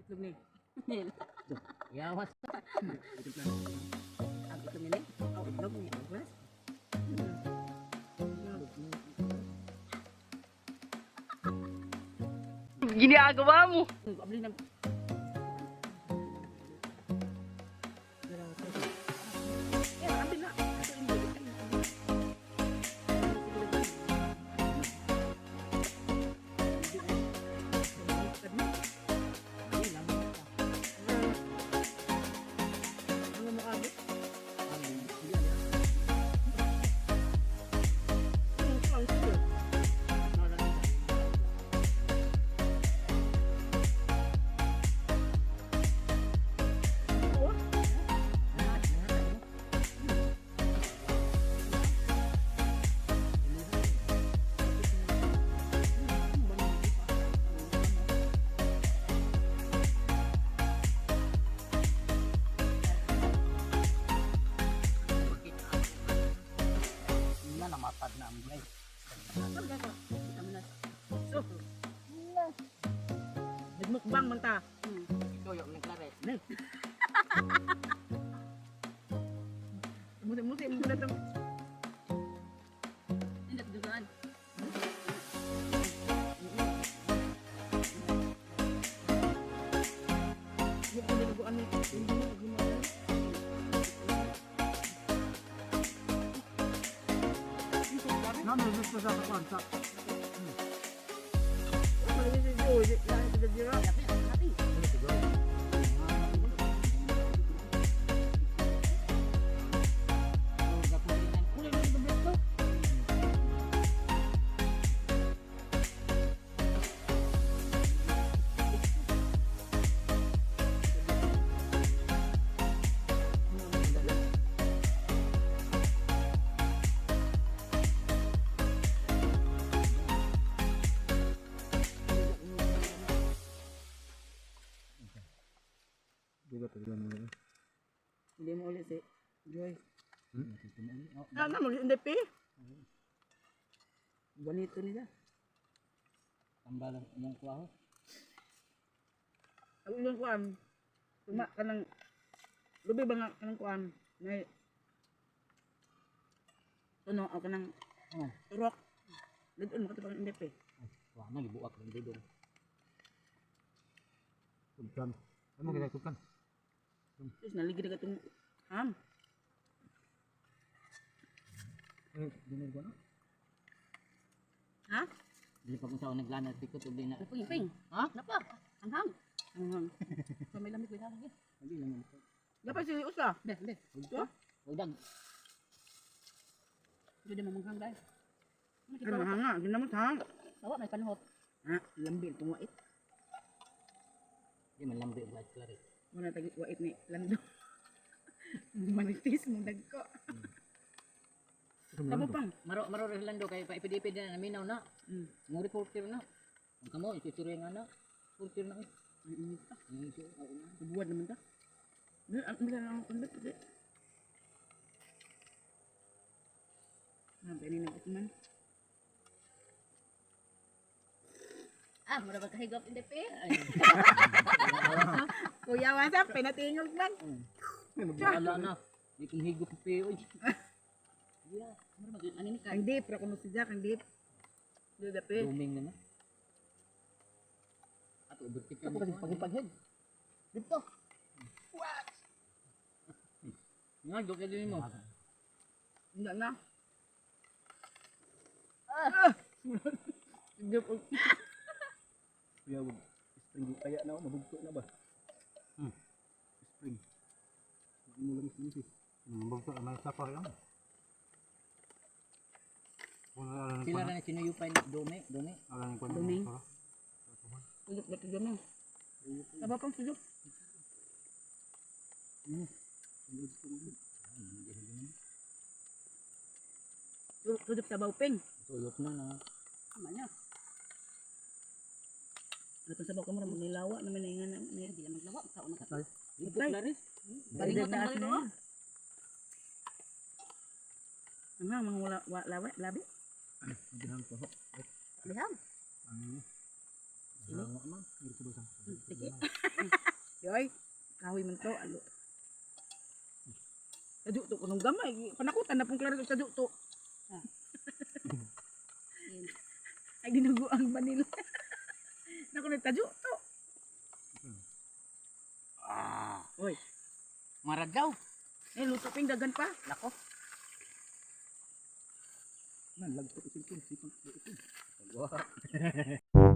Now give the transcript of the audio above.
Itlog ni. Yawas. Ang itlog ni. Oh, itlog ni. Ang glass. Ginagawa mo. Abli na. Eh, abli na. Ano mo abi? Nga namatad na ang blay. So, nagmukbang man ta. Tuyo ng klaret. Musi-musi mo na itong Hindi dugaan. Yung ano nagaguan mo. Hindi mo gumawa. Nami gusto sa kakuan sa. Duga pa lang mo. Hindi mo ulit si Joy. Ano mo hindi pi? Ganito nila. Tambal ang kuha ho. Ang ilang kuan. Tuma ka ng lubi ba nga kanang kuan? May tuno ako kanang turok. Lidon mo ka ang hindi pi. Wah na gibuak ng dudong. Kubkan. Ano kita kubkan? Sus naligid ka itong ham. Eh, dinir ko na. Ha? Dili pa kung saan naglana tikot ug di na. Ping ping. Ha? Napa. Anghang. Anghang. So may lamig ko lagi. Dili lang ito. Dapat si Usa. Be, be. Ito? Ug dag. Hindi mo manghang dai. Ano hanga? Ginamot hang. Bawa may panuhot. Ha? Lambi itong wait. Di man lambi og klaret. Wala tagi wait ni Lando. Manitis mong dagko. Tamo pang. Maro maro Rolando kay pa ipidipid na naminaw na. Mo reporter na. Ang kamo isusuri nga na. Reporter na. Eh. Ang init pa. Ang isu ay na. Buwad naman ta. Di, ang bila na ang kundot. Di. Ah, pwede na man. Ah, mura ba kahigop hindi pe? Kuya, what's up? Pinatingog man. Wala na. Di kong higop pa oy. Yeah, mura mag ano ni ka. Ang deep, ra kuno si Jack, ang deep. Di dape. Roaming na na. Ato overtake Ako kasi pagipaghed. Dito. Nga dok din mo. Hindi na. Ah! Deep. Kuya, wag. Spring kaya na ako, mabugto na ba? Spring. Hindi mo lang sisi. Mabugto na sa pa yan. Sila ra na sinuyupay dome, dome. Duming. Sudok ba ito dyan? Taba pang sudok. Sudok sa baupeng. Tuyok na na. Tama niya. Ano itong sabaw ka mo? Magnilawa naman na nga na. Hindi lang maglawa, sao na ka. Higop klaret. Balingot ang balingot. Ang nga, mga wala, wa, lawi, labi. Ginang ko. Liham. Ano? Sino man? Yoy, kahoy man to alo. Tadyo to kunong gamay. Panakutan na pong klaro sa tadyo to. Ay dinugo ang vanilla. Naku na tadyo to. Ah. Oy, Marag daw. eh luto ping dagan pa. Nako. Man, lagto isin ko, sipang ito. Wah.